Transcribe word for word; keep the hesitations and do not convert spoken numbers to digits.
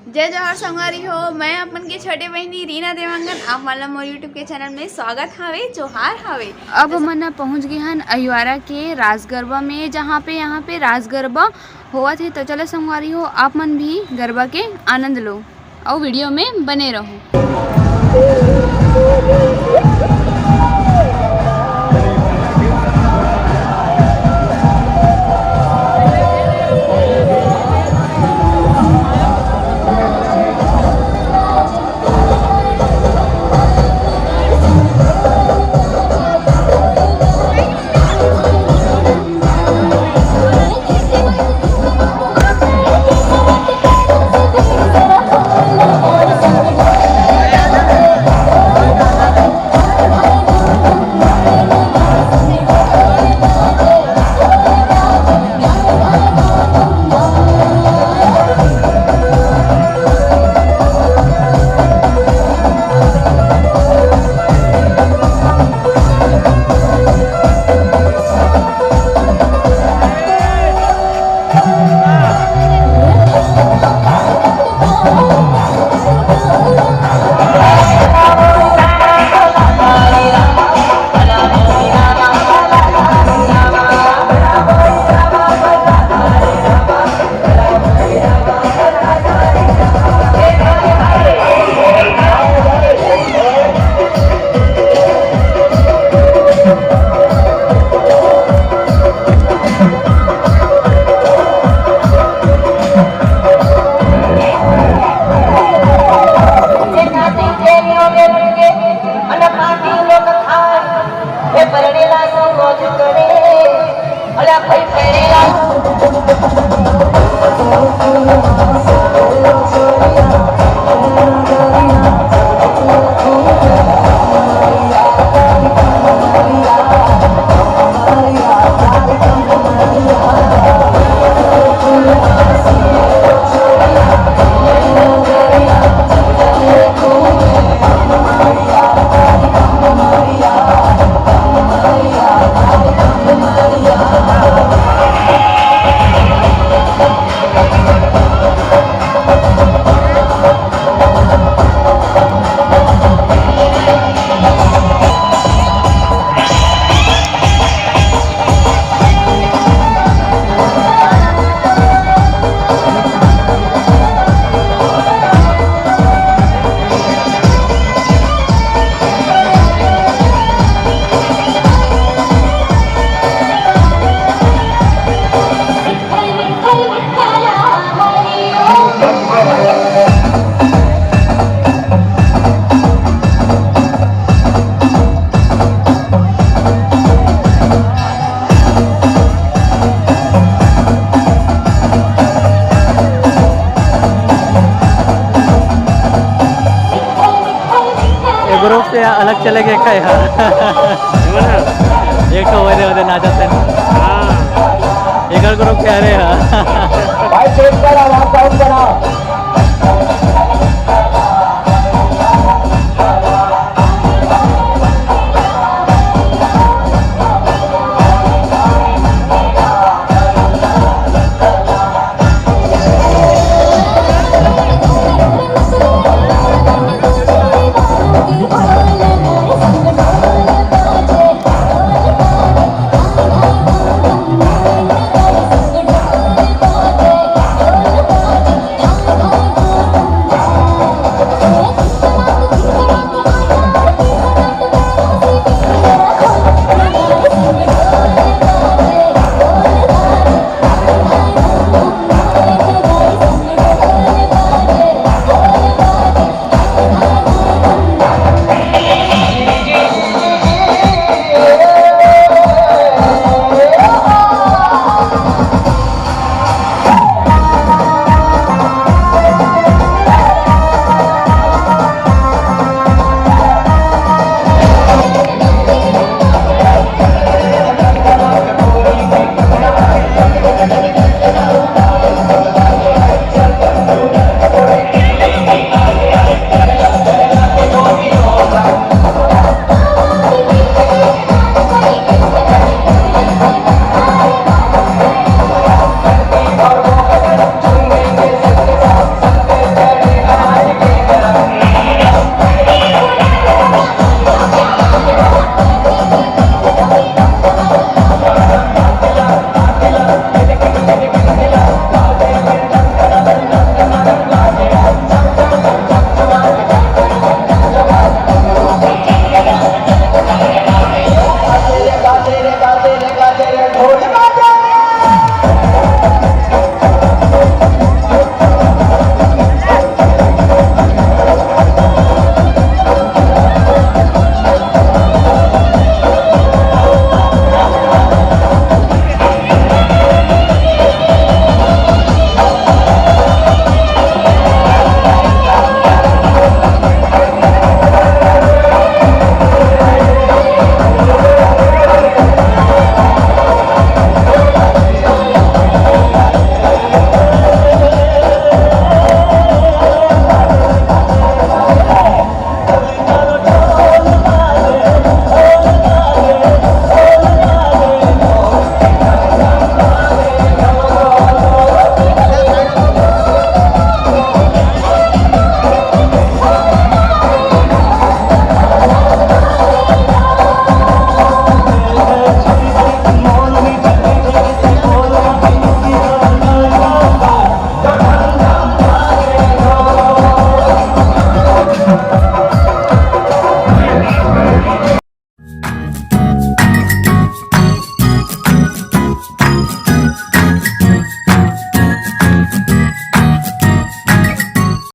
जय जोहार संगवारी हो, मैं अपन के छोटे बहिनी रीना देवांगन, आप मन ला मोर YouTube के चैनल में स्वागत हावे, जोहार हावे। अब हमन ह पहुंच गे हन अहिवारा के रास गरबा में, जहाँ पे, यहाँ पे रास गरबा होवत हे। तो चलो संगवारी हो, आप मन भी गरबा के आनंद लो और वीडियो में बने रहो। ये ग्रुप से अलग चले गए का यार? एक तो ओदे ओदे नाचत हे। हाँ। एकर ग्रुप के हरे हा। भाई, चेक कर, आवाज साउंड बढ़ा।